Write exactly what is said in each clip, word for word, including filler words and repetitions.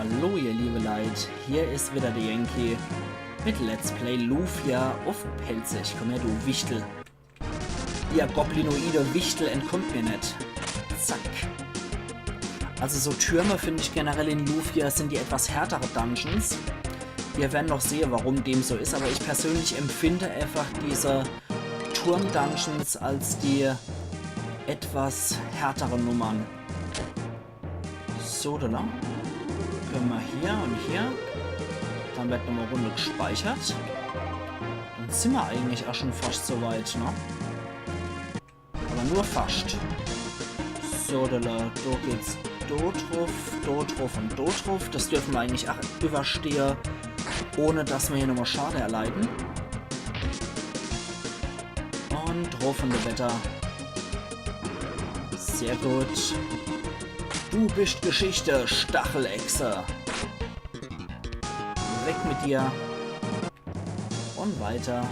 Hallo ihr liebe Leit, hier is wieder der Yankee mit Let's Play Lufia uff Pälzisch. Komm her, du Wichtel. Ihr goblinoide Wichtel, entkommt mir net. Zack. Also so Türme find ich generell in Lufia sind die etwas härtere Dungeons. Wir werden noch sehe, warum dem so is, aber ich persönlich empfinde einfach diese Turm-Dungeons als die etwas härtere Nummern. So, dann können wir hier und hier. Dann wird nochmal Runde gespeichert. Dann sind wir eigentlich auch schon fast so weit, ne? Aber nur fast. So, da, da geht's do drauf, do drauf und do drauf. Das dürfen wir eigentlich auch überstehen, ohne dass wir hier nochmal Schade erleiden. Und drauf und weiter. Sehr gut. Du bist Geschichte, Stachelechse. Weg mit dir. Und weiter.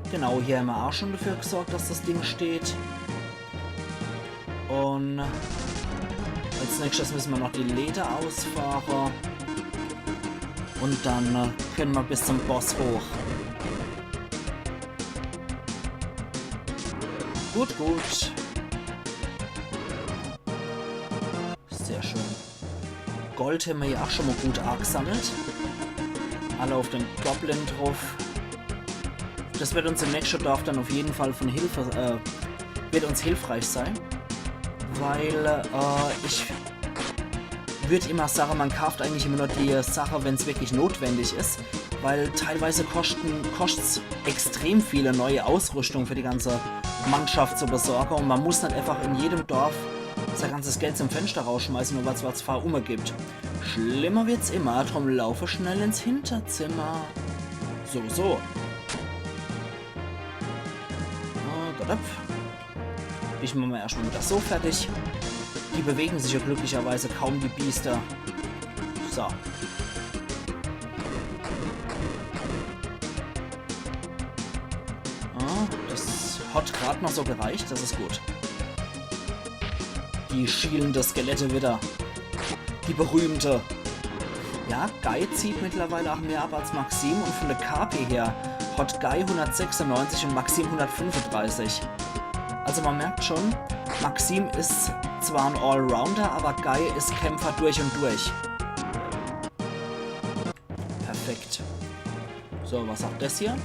Genau, hier haben wir auch schon dafür gesorgt, dass das Ding steht. Und als nächstes müssen wir noch die Leiter ausfahren. Und dann äh, können wir bis zum Boss hoch. Gut, gut. Sehr schön. Gold haben wir ja auch schon mal gut angesammelt. Alle auf den Goblin drauf. Das wird uns im nächsten Dorf dann auf jeden Fall von Hilfe, äh, wird uns hilfreich sein. Weil äh, ich würde immer sagen, man kauft eigentlich immer nur die Sache, wenn es wirklich notwendig ist. Weil teilweise kosten, kostet's extrem viele neue Ausrüstung für die ganze Mannschaft zu besorgen und man muss dann einfach in jedem Dorf sein ganzes Geld zum Fenster rausschmeißen, nur weil's was Fahrume gibt. Schlimmer wird's immer, drum laufe schnell ins Hinterzimmer. So, so. Ah, da, da. Ich mache mal erstmal mit das so fertig. Die bewegen sich ja glücklicherweise kaum, die Biester. So. Ah, das hat grad noch so gereicht, das ist gut. Die schielende Skelette wieder. Die berühmte. Ja, Guy zieht mittlerweile auch mehr ab als Maxim und von der K P her hat Guy hundertsechsundneunzig und Maxim hundertfünfunddreißig. Also man merkt schon, Maxim ist zwar ein Allrounder, aber Guy ist Kämpfer durch und durch. Perfekt. So, was sagt das hier?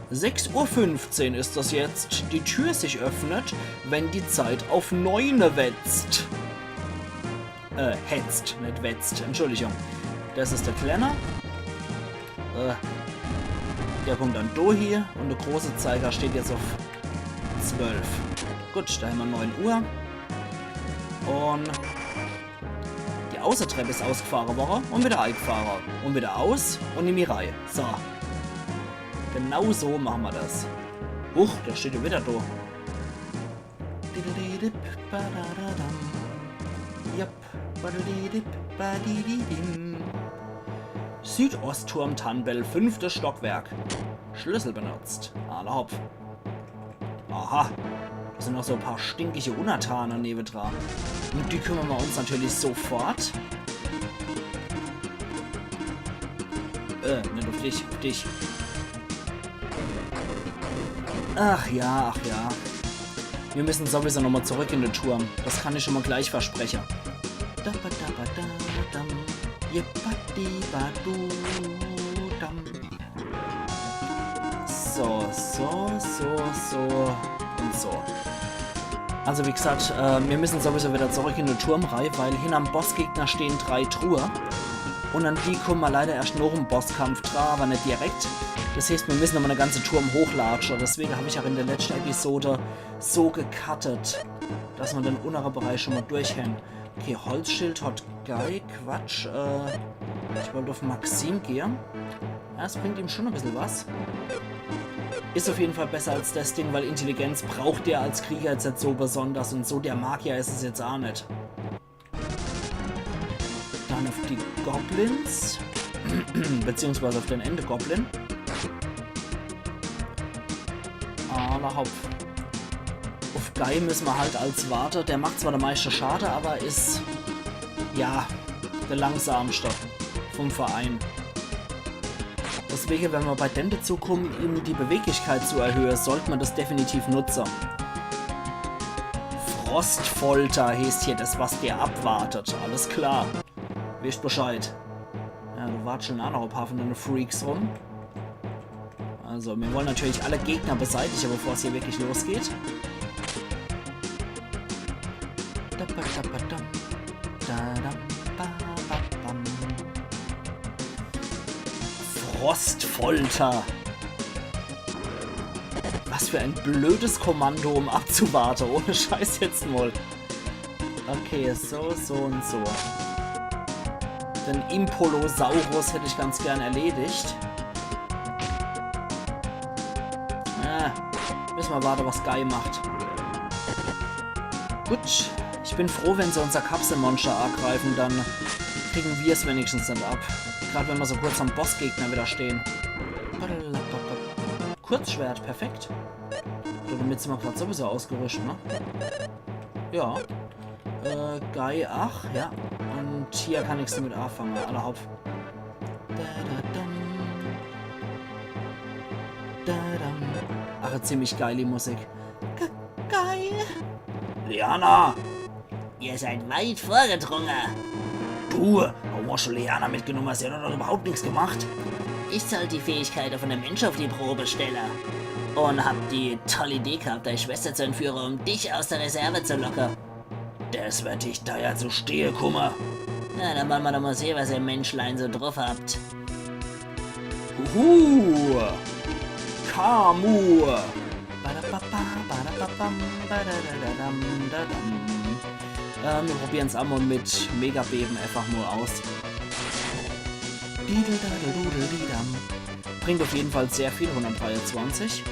Sechs Uhr fünfzehn ist das jetzt. Die Tür sich öffnet, wenn die Zeit auf neune wetzt. Äh, hetzt, nicht wetzt. Entschuldigung. Das ist der Kleine. Äh, der kommt dann do hier und der große Zeiger steht jetzt auf zwölf. Gut, da haben wir neun Uhr. Und die Außertreppe ist ausgefahren worden und wieder eingefahren. Und wieder aus und in die Reihe. So. Genau so machen wir das. Huch, der steht ja wieder da. Yep. Südostturm, Tannbell, fünftes Stockwerk. Schlüssel benutzt. Alla hopp. Aha. Da sind noch so ein paar stinkige Untertanen nebendran. Um die kümmern wir uns natürlich sofort. Äh, nicht auf dich, auf dich. Ach ja, ach ja. Wir müssen sowieso nochmal zurück in den Turm. Das kann ich schon mal gleich versprechen. So, so, so, so und so. Also wie gesagt, äh, wir müssen sowieso wieder zurück in den Turm rein, weil hinterm Bossgegner stehen drei Truhe. Und an die kommen wir leider erst noch im Bosskampf dran, aber nicht direkt. Das heißt, wir müssen nochmal eine ganze Turm hochlatschen. Deswegen habe ich auch in der letzten Episode so gecuttet, dass wir den unteren Bereich schon mal durch haben. Okay, Holzschild hat Guy, Quatsch. Äh, ich wollte auf Maxim gehen. Ja, es bringt ihm schon ein bisschen was. Ist auf jeden Fall besser als das Ding, weil Intelligenz braucht er als Krieger jetzt nicht so besonders und so der Magier ist es jetzt auch nicht. Dann auf die Goblins. Beziehungsweise auf den Ende-Goblin. Alla hopp. Uff Guy müsse mer halt als warte. Der macht zwar de meischte Schade, awwer is, ja, de langsamschte vom Verein. Deswege, wenn mer bei dem dezu kumme, ihm die Beweglichkeit zu erhöhe, sollt mer des definitiv nutze. Frostfolter heeßt hier des, was der abwartet. Alles klar. Wisst Bescheid. Ja, do watschle aa noch e paar von dene Freaks rum. Also, mir wolle natürlich alle Gegner beseitige, bevor's hier wirklich losgeht. Frostfolter. Was für e blödes Kommando, um abzuwarte. Ohne Scheiß jetzt mol. Okay, so, so un so. Den Impolosaurus hätt ich ganz gern erledigt. Ah, müsse mer warte, was Guy macht. Gut, ich bin froh, wenn se unser Kapselmonster agreife, dann kriege mer's wenigstens net ab. Grad wenn mer so kurz am Bossgegner widder stehn. Kurzschwert, perfekt. Domit sin mer grad sowieso ausgerüscht, ne? Ja. Äh, Guy, ach, ja. Un hier kann ich nix domit aafange, alla hopp. Da, da, dam. Da, dam. Ach, ziemlich geil die Musik. G Guy. Liana! Ihr seid weit vorgedrunge. Du, warum hascht du Liana mitgenumme? Sie hat doch iwwerhaupt nix gemacht. Ich sollt die Fähigkeite von dem Mensch uff die Probe stelle. Un hab die tolle Idee gehabt, dei Schwester zu entführe, um dich aus de Reserve zu locke. Des werd dich deier zu stehe kumme. Na, dann wolle mer doch mol sehe, was ihr Menschlein so druff habt. Huhu! Kamu! Äh, mir probiere's emol mit Megabeben äfach mol aus. Bringt uff jeden Fall sehr viel, hundertdreiunzwanzig.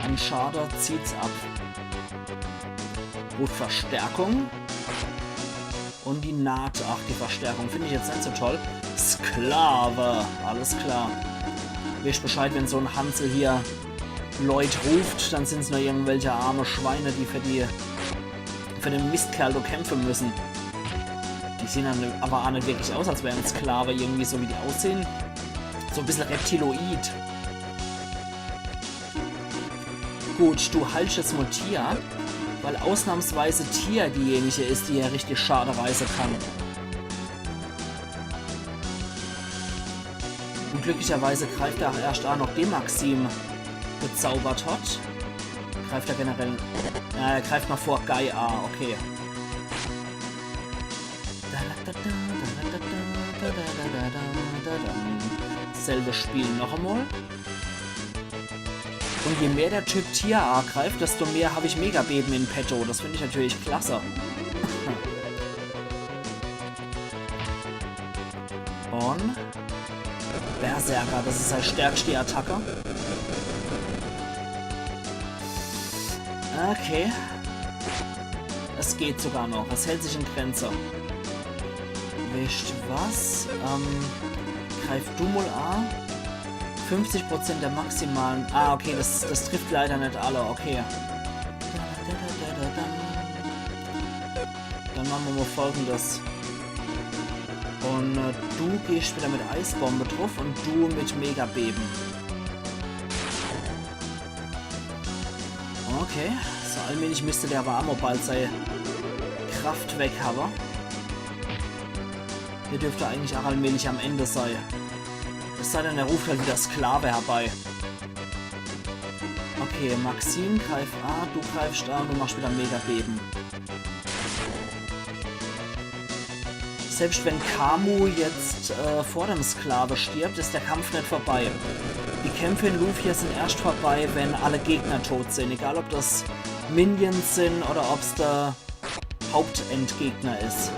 An Schade zieht's ab. Gut, Verstärkung. Un die Naht, ach, die Verstärkung find ich jetzt net so toll. Sklave, alles klar. Wisst Bescheid, wenn so en Hansel hier Leut ruft, dann sin's nur irgendwelche arme Schweine, die für die, für den Mistkerl do kämpfe müsse. Die sehn dann awwer aa net wirklich aus, als wäre Sklave, irgendwie so wie die aussehn. So e bissel reptiloid. Gut, du halscht jetzt mol Tia, weil ausnahmsweise Tia diejenige is, die hier richtig Schade reiße kann. Un glücklicherweise greift er aa erscht aa, nochdem Maxim gezaubert hat. Greift er generell, äh, greift noch vor Guy aa, okay. Selbe Spiel noch emol. Un je mehr der Typ Tia aagreift, desto mehr hab ich Megabeben in petto. Des find ich natürlich klasse. Un Berserker, des is sei stärkschti Attacke. Okay. Es geht sogar noch. Es hält sich in Grenze. Wisst was? Ähm, greif du mol aa. Fünfzig Prozent der maximalen. Ah, okay, des, des trifft leider net alle. Okay. Dann mache mer mol Folgendes. Un, äh, du gehscht widder mit Eisbombe druff un du mit Megabeben. Okay, so allmählich misst der awwer aa mol bald sei Kraft weg hawwe. Der dürft eigentlich aa allmählich am Ende sei. Es sei denn, er ruft halt widder Sklave herbei. Okay, Maxim, greif aa, du greifscht aa un du machscht widder Megabeben. Selbscht wenn Kamu jetzt, äh, vor dem Sklave stirbt, is der Kampf net vorbei. Die Kämpfe in Lufia sin erscht vorbei, wenn alle Gegner tot sin. Egal, ob des Minions sin oder ob's der Hauptendgegner is.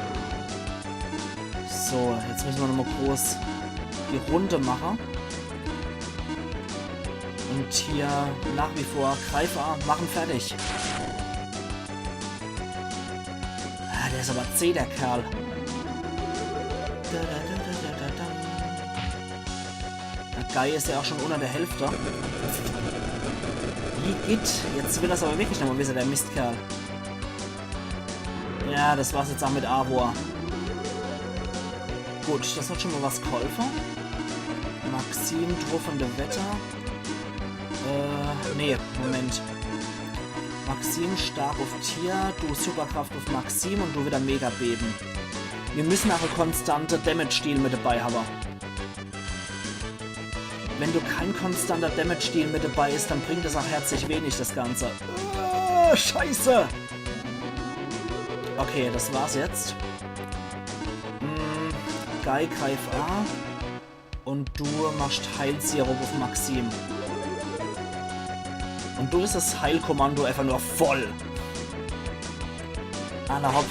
So, jetzt müsse mer nochmol groß die Runde mache. Un hier nach wie vor Greifer, mache fertig. Ah, der is awwer zäh, der Kerl. Der Guy is jo aa schun unner der Hälft. Igitt, jetzt will er's awwer wirklich nochmol wisse, der Mistkerl. Ja, des war's jetzt ach mit Avor. Gut, des hat schun mol was geholfe. Maxim, Truff vun de Wetter. Äh, nee, Moment. Maxim, Stab uff Tia, du Superkraft uff Maxim un du widder Megabebe. Mir misse ach e konstante Damage-Deal mit debei hawwe. Wenn do kee konstante Damage-Deal mit debei is, dann bringt des ach herzlich wenig, des Ganze. Äh, Scheiße! Okay, des war's jetzt. Hm, Guy, greif a. Un du machsch Heilsirup uff Maxim. Un du is des Heilkommando äfach nur voll. Alla hopp.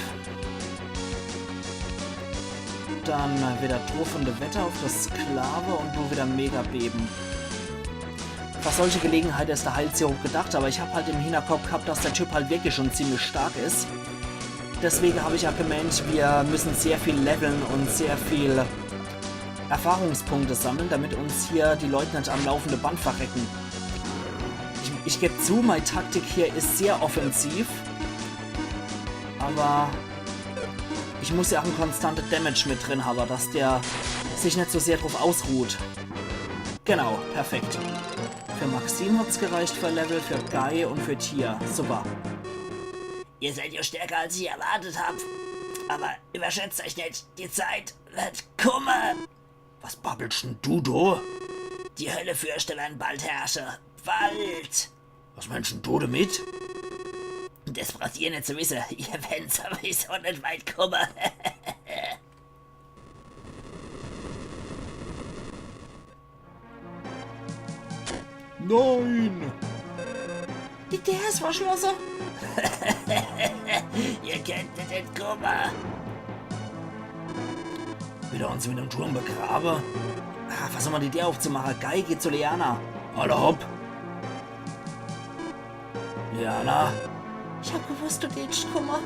Dann widder Truff vun de Wetter uff de Sklave un du widder Megabebe. Fer solche Gelegenheit is de Heilsirup gedacht, awwer ich hab halt im Hinnerkopp gehabt, dass de Typ halt wirklich schun ziemlich stark is. Deswege hab ich ach gemeent, mir misse sehr viel levele un sehr viel Erfahrungspunkte sammle, damit uns hier die Leit net am laufende Band verrecke. Ich, ich geb zu, mei Taktik hier is sehr offensiv, awwer ich muss jo ach e konstante Damage mit drin hawwe, dass der sich net so sehr druff ausruht. Genau, perfekt. Fer Maxim hat's gereicht, fer Leville, fer Guy un fer Tia. Super. Ihr seid jo stärker, als ich erwartet hab. Awwer iwwerschätzt eich net. Die Zeit werd kumme. Was babbelsch dann du do? Die Höllefürchte werre bald herrsche. Bald. Was meenscht dann du demit? Des braucht ihr net zu wisse. Ihr werre sowieso net weit kumme. Nein! Die Deer is verschlosse. Ihr kennt net entkumme. Will er uns mit em Turm begrabe? Ah, versuch mol die Deer uffzumache. Guy, geh zu Leanna. Alla hopp. Leanna? Ich hab gewusst, du deetscht kumme.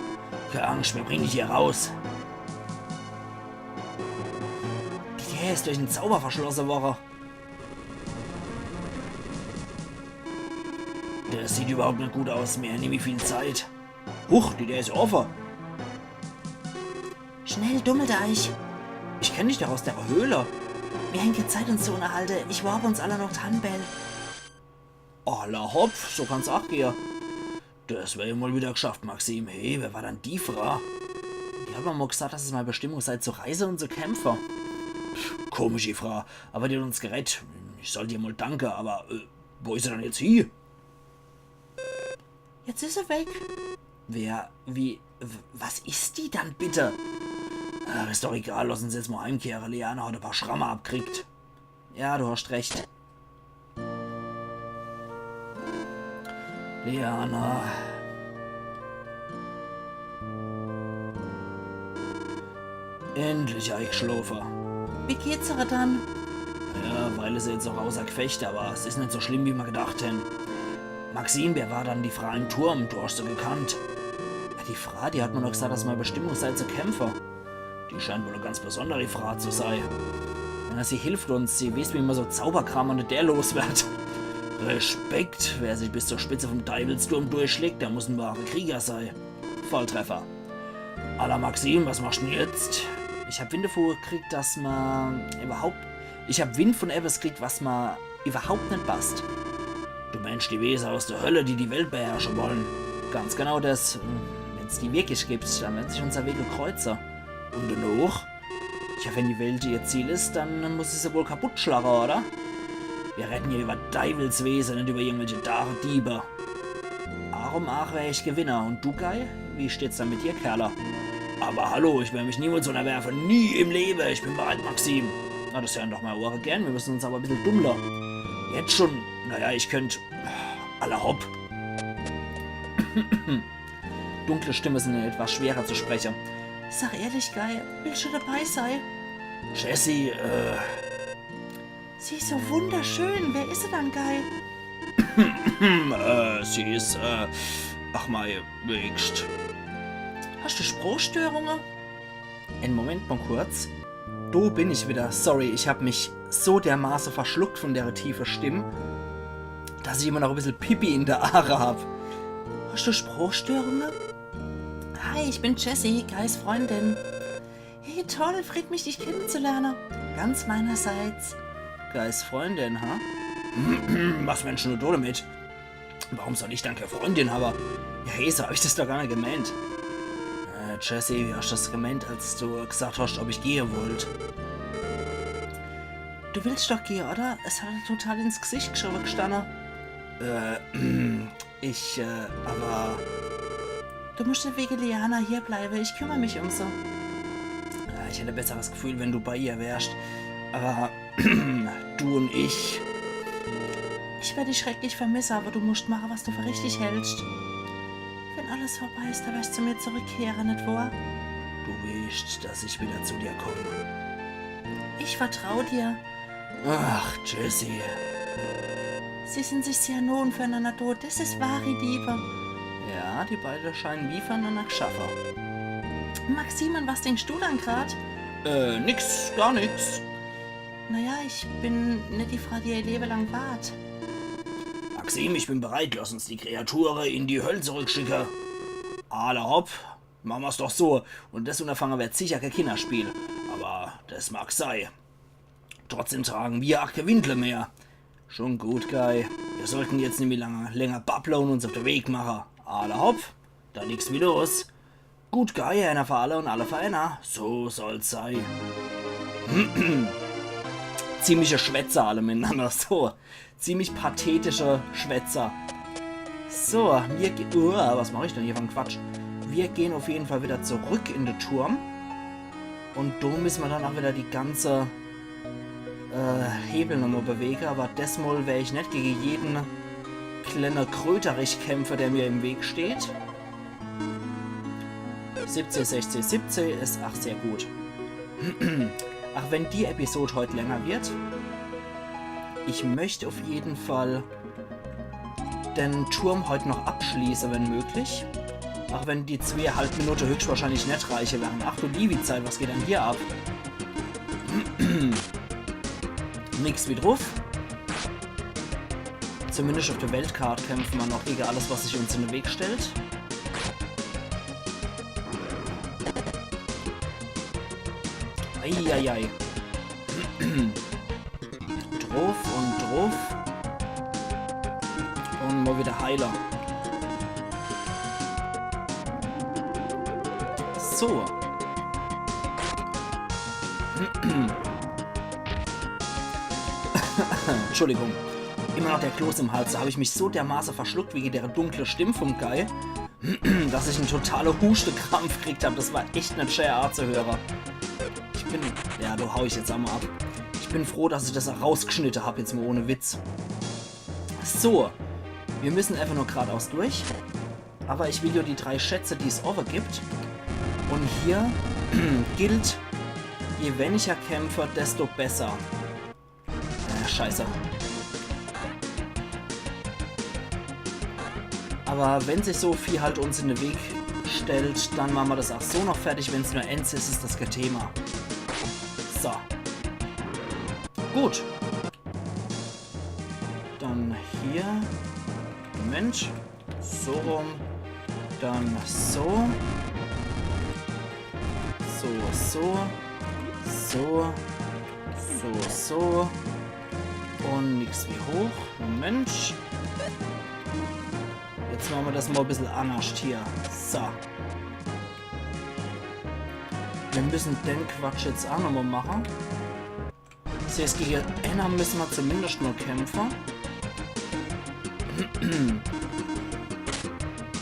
Kee Angscht, mir bringe dich hier raus. Die Deer is durch en Zauber verschlosse worre. Des sieht iwwerhaupt net gut aus. Mir hän nimmi viel Zeit. Huch, die Deer is jo offe. Schnell, dummelt eich. Ich kenn dich doch aus de Höhl. Mir hän kee Zeit, uns zu unnerhalte. Ich warb uns alle noch Tannenbäll. Alla hopp, so kann's ach gehe. Des wär jo mol widder geschafft, Maxim. Hey, wer war dann die Fraa? Die hat mer mol gesaat, dass es mei Bestimmung sei, zu reise un zu kämpfe. Pff, komischi Fraa. Awwer die hat uns gerett. Ich sollt ihr mol danke, awwer, äh, wo is se dann jetzt hie? Jetzt is se weg. Wer, wie, w-, was is die dann bitte? Ach, is doch egal, lass uns jetzt mol heimkehre. Leanna hat e paar Schramme abgekriegt. Ja, du hascht recht. Leanna. Endlich eigeschlofe. Wie geht's ehr dann? Ja, weil is se jetzt ach außer Gefecht, awwer es is net so schlimm, wie mer gedacht hän. Maxim, wer war dann die Fraa im Turm? Du hascht se gekannt. Ja, die Fraa, die hat mer doch gesaat, dass mei Bestimmung sei, zu kämpfe. Die scheint wohl e ganz besonderi Fraa zu sei. Ja, sie hilft uns, sie weeß, wie mer so Zauberkram an de Deer loswerd. Respekt, wer sich bis zur Spitze vum Deiwelsturm durchschlägt, der muss en wahre Krieger sei. Volltreffer. Alla Maxim, was machscht dann jetzt? Ich hab Wind devun gekriegt, dass mer iwwerhaupt, ich hab Wind vun ebbes gekriegt, was mer iwwerhaupt net passt. Du meenscht die Wese aus de Höll, die die Welt beherrsche wolle? Ganz genau des. Wenn's die wirklich gibt, dann werre sich unsere Wege kreuze. Un denooch? Tja, wenn die Welt ihr Ziel is, dann muss ich se wohl kaputtschlache, oder? Mir redde hier iwwer Deiwelswese, net iwwer irgendwelche Dachediebe. Arum aach werr ich gewinne. Un du, Guy? Wie steht's dann mit dir, Kerle? Awwer hallo, ich werr mich niemals unnerwerfe. Nie im Lewe. Ich bin bereit, Maxim. Na, des heern doch mei Ohre gern. Mir müsse uns awwer e bissel dummle. Jetzt schun? Naja, ich könnt. Alla hopp. Dunkle Stimme sin etwas schwerer zu spreche. Sag ehrlich, Guy, willscht du debei sei? Jessie, äh, Sie is so wunderschön. Wer is se dann, Guy? Äh, sie is, äh, ach mei, wegscht. Hascht du Sprochstörunge? En Moment mol kurz. Do bin ich widder. Sorry, ich hab mich so dermaße verschluckt vun dere tiefe Stimm. dass ich immer noch e bissel Pipi in de Aare hab. Hast du Sprachstörungen? Hi, ich bin Jessie, Guys Freundin. Hey, toll, freut mich, dich kennenzulernen. Ganz meinerseits. Guys Freundin, ha? Was meensch du damit? Warum soll ich dann kee Freundin hawwe? Ja, hey, so hab ich das doch gar net gemeent. Äh, Jessie, wie hast du das gemeent, als du gesagt hast, ob ich gehe wollt? Du willst doch gehe, oder? Es hat er total ins Gesicht geschrieben gestanden. Äh, ich, äh, aber... Du musst net wegen Liana hier bleiben, ich kümmere mich um sie. Ja, ich hätt e besseres Gefühl, wenn du bei ihr wärst. Aber du und ich. Ich werde dich schrecklich vermissen, aber du musst machen, was du für richtig hältst. Wenn alles vorbei ist, dann wirst du zu mir zurückkehren, nicht wahr? Du willst, dass ich wieder zu dir komme. Ich vertraue dir. Ach, Jessie. Sie sind sich sehr nah und füreinander da. Das ist wahre Liebe. Ja, die beiden scheinen wie füreinander geschaffen. Maxim, an was denkst du dann grad? Äh, nix, gar nix. Naja, ich bin net die Frau, die ihr Leben lang wart. Maxim, ich bin bereit. Lass uns die Kreaturen in die Hölle zurückschicken. Alla hopp. Machen wir's doch so. Und das Unterfangen wird sicher kein Kinderspiel. Aber das mag sei. Trotzdem tragen wir ach kein Windel mehr. Schon gut, Guy. Wir sollten jetzt nimmi lange, länger babble und uns auf den Weg machen. Alla hopp, dann nix wie los. Gut, Guy, einer für alle und alle für einer. So soll's sei. Ziemliche Schwätzer alle miteinander. So, ziemlich pathetische Schwätzer. So, wir ge-, uah, was mach ich denn hier für en Quatsch? Wir gehen auf jeden Fall wieder zurück in den Turm. Und da müssen wir dann auch wieder die ganze, äh, Hebel nochmal bewegen. Aber desmal werde ich nicht gegen jeden kleinen Kröterich kämpfen, der mir im Weg steht. Siebzehn, sechzehn, siebzehn ist ach sehr gut. Ach wenn die Episode heute länger wird, ich möchte auf jeden Fall den Turm heute noch abschließen, wenn möglich. Auch wenn die zweieinhalb Minuten höchstwahrscheinlich nicht reichen werden. Ach du liebe Zeit, was geht denn hier ab? Nix wie drauf. Zumindest auf der Weltkarte kämpfen wir noch gegen alles, was sich uns in den Weg stellt. Eieiei. Drauf und drauf. Und mal wieder heiler. So. Entschuldigung. Immer noch der Kloß im Hals. Da hab ich mich so dermaßen verschluckt wegen der dunklen Stimme vom Guy, dass ich en totale Huschtekrampf gekriegt hab. Das war echt net schää zu hören. Ich bin... Ja, da hau ich jetzt einmal ab. Ich bin froh, dass ich das rausgeschnitten hab, jetzt mal ohne Witz. So, wir müssen einfach nur geradeaus durch. Aber ich will ja die drei Schätze, die es oben gibt. Und hier gilt, je weniger Kämpfer, desto besser. Äh, scheiße. Aber wenn sich so viel halt uns in den Weg stellt, dann machen wir das auch so noch fertig. Wenn's nur eins ist, ist das kein Thema. So. Gut. Dann hier. Moment. So rum. Dann so. So, so. So, so. Und nix wie hoch. Moment. Jetzt machen wir das mal ein bisschen anders hier. So. Wir müssen den Quatsch jetzt auch nochmal machen. Das heißt, gegen einer müssen wir zumindest nur kämpfen.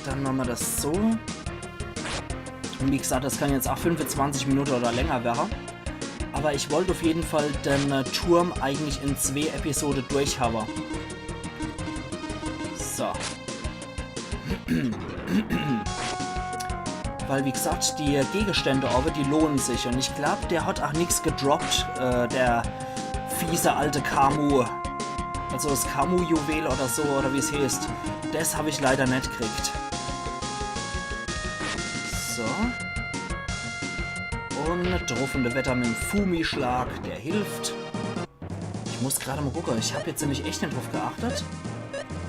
Dann machen wir das so. Und wie gesagt, das kann jetzt auch fünfundzwanzig Minuten oder länger werden. Aber ich wollte auf jeden Fall den, äh, Turm eigentlich in zwei Episoden durchhauen. So. Weil, wie gesagt, die Gegenstände oben, die lohnen sich. Und ich glaub, der hat auch nix gedroppt, äh, der fiese alte Kamu. Also das Kamu-Juwel oder so, oder wie's heißt. Das hab ich leider net gekriegt. So. Und drauf und weiter mit dem Fumi-Schlag, der hilft. Ich muss gerade mal gucken, ich hab jetzt nämlich echt net drauf geachtet.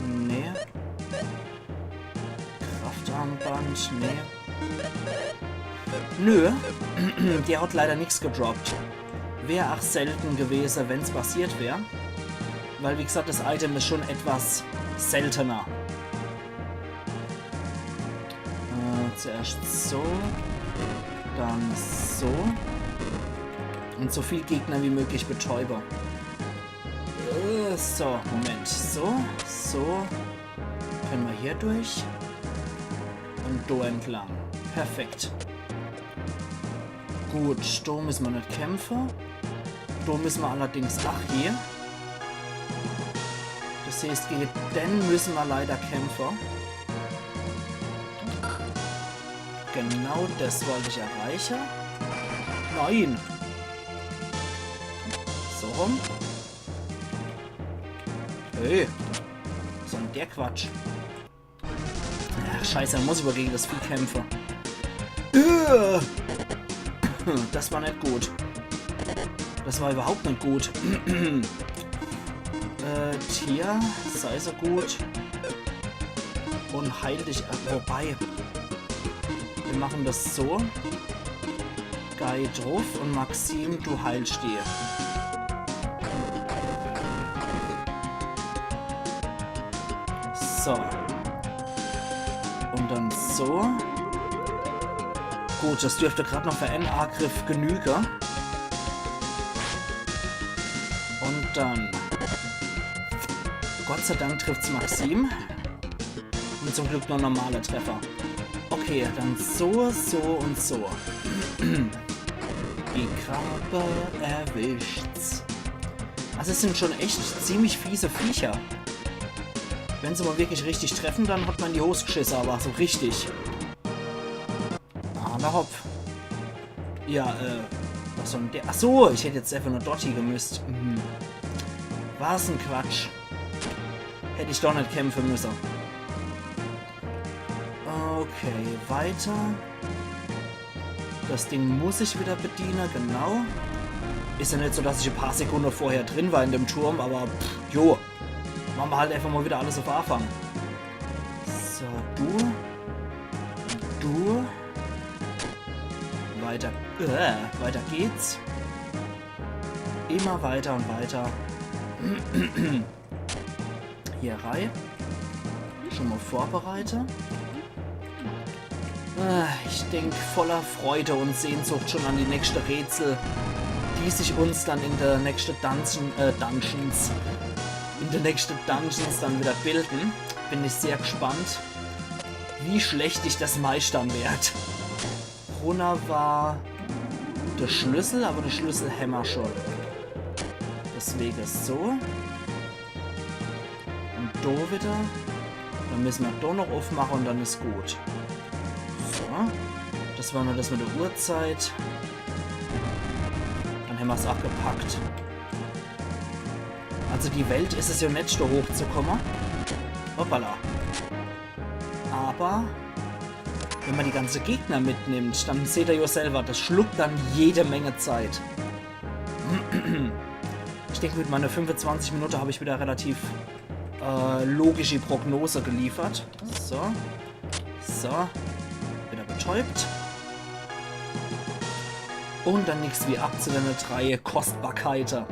Nee. Kraftarmband, nee. Nö. Der hat leider nix gedroppt. Wär ach selten gewese, wenn's passiert wär. Weil, wie gesagt, das Item is schon etwas seltener. Äh, zuerscht so, dann so. Und so viel Gegner wie möglich betäube. Äh, so, Moment. So, so. Kenne mer hier durch. Und do entlang. Perfekt. Gut, do müsse mer net kämpfe. Do müsse mer allerdings, ach je. Das heißt, gegen den müsse mer leider kämpfe. Genau das wollt ich erreiche. Nein! So rum. Hey, was soll denn der Quatsch? Ach, scheiße, dann muss ich aber gegen das Vieh kämpfe. Äh. Das war net gut. Das war überhaupt net gut. Äh, Tia, sei so gut. Und heil dich. Äh, wobei. Wir machen das so. Guy druff und Maxim, du heilst die. So. Und dann so. Gut, das dürfte grad noch für en Angriff genüge. Und dann. Gott sei Dank trifft's Maxim. Und zum Glück nur normale Treffer. Okay, dann so, so und so. Die Krabbe erwischt's. Also es sind schon echt ziemlich fiese Viecher. Wenn se mal wirklich richtig treffen, dann hat man die Hos gschisse, aber so richtig. Alla hopp. Ja, äh, was soll denn der? Ach so, ich hätt jetzt einfach nur dort hie gemüsst. Mhm. Was en Quatsch. Hätt ich doch net kämpfe müsse. Okay, weiter. Das Ding muss ich wieder bediene, genau. Is ja net so, dass ich e paar Sekunde vorher drin war in dem Turm, aber pff, jo. Mache mer halt einfach mal wieder alles auf Anfang. So, du. Du. Weiter. Äh, weiter geht's. Immer weiter und weiter. Hier rein. Schon mal vorbereite. Äh, ich denk voller Freude und Sehnsucht schon an die nächste Rätsel, die sich uns dann in der nächste Dungeon, äh, Dungeons, in der nächste Dungeons dann wieder bilden. Bin ich sehr gespannt, wie schlecht ich das meistern werd. Runner war der Schlüssel, aber der Schlüssel hämmer schon. Deswege so. Und do wieder. Dann müsse mer do noch aufmache und dann is gut. So. Das war nur das mit der Uhrzeit. Dann hämmer's auch gepackt. Also die Welt is es ja net, do hochzukomme. Hoppala. Aber wenn man die ganze Gegner mitnimmt, dann seht ihr ja selber, das schluckt dann jede Menge Zeit. Ich denke, mit meiner fünfundzwanzig Minute habe ich wieder relativ äh, logische Prognose geliefert. So. So. Wieder betäubt. Und dann nix wie ab zu den drei Kostbarkeite.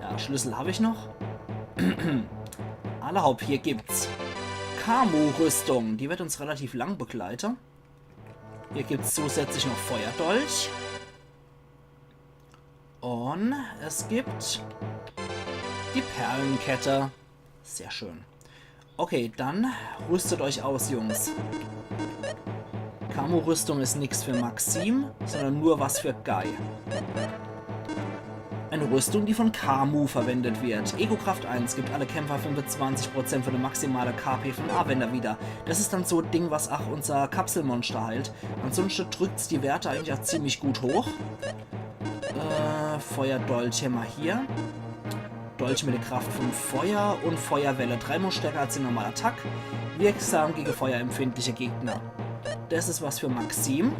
Ja, Schlüssel habe ich noch. Alla hopp, hier gibt's Kamu-Rüstung. Die wird uns relativ lang begleite. Hier gibt's zusätzlich noch Feuerdolch. Und es gibt die Perlenkette. Sehr schön. Okay, dann rüstet euch aus, Jungs. Kamu-Rüstung is nix für Maxim, sondern nur was für Guy. Eine Rüstung, die von Kamu verwendet wird. Ego-Kraft eins gibt alle Kämpfer fünfundzwanzig Prozent von der maximale K P vom Anwender wieder. Das is dann so e Ding, was auch unser Kapselmonster heilt. Ansonsten drückt's die Werte eigentlich auch ziemlich gut hoch. Äh, Feuerdolch hämmer hier. Dolch mit der Kraft vom Feuer und Feuerwelle. Dreimal stärker als die normale Attack. Wirksam gegen feuerempfindliche Gegner. Das is was für Maxim.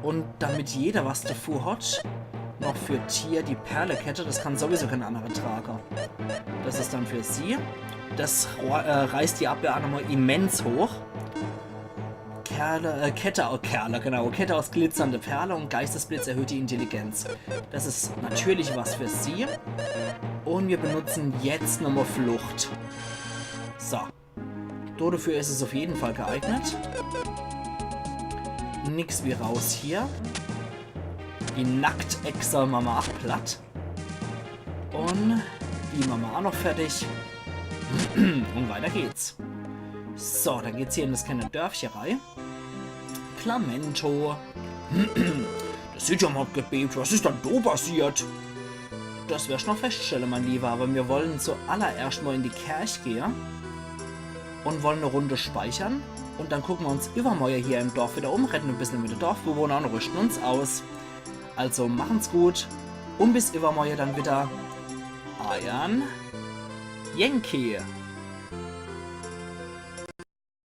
Und damit jeder was davor hat, Noch für Tia die Perlekette, das kann sowieso kein anderer tragen. Das is dann für sie. Das ro- äh, reißt die Abwehr aa nochmal immens hoch. Kerle, äh, Kette, oh, Kerle, genau. Kette aus glitzernde Perle und Geistesblitz erhöht die Intelligenz. Das is natürlich was für sie. Und wir benutzen jetzt nochmal Flucht. So. Dodefür is es auf jeden Fall geeignet. Nix wie raus hier. Die Nacktechse mache mer aa platt. Und die mache mer aa noch fertig. Und weiter geht's. So, dann geht's hier in das kleine Dörfche rei. Clamento. Das Siedlung hat gebebt. Was is dann do passiert? Das wersch noch feststelle, mein Lieber, aber wir wollen zuallererscht mal in die Kerch gehe und wollen e Runde speichern. Und dann gucken wir uns iwwermorje hier im Dorf wieder um, redden e bissel mit de Dorfbewohner und rüsten uns aus. Also machen's gut und bis iwwermorje dann wieder. Eiern Yankee.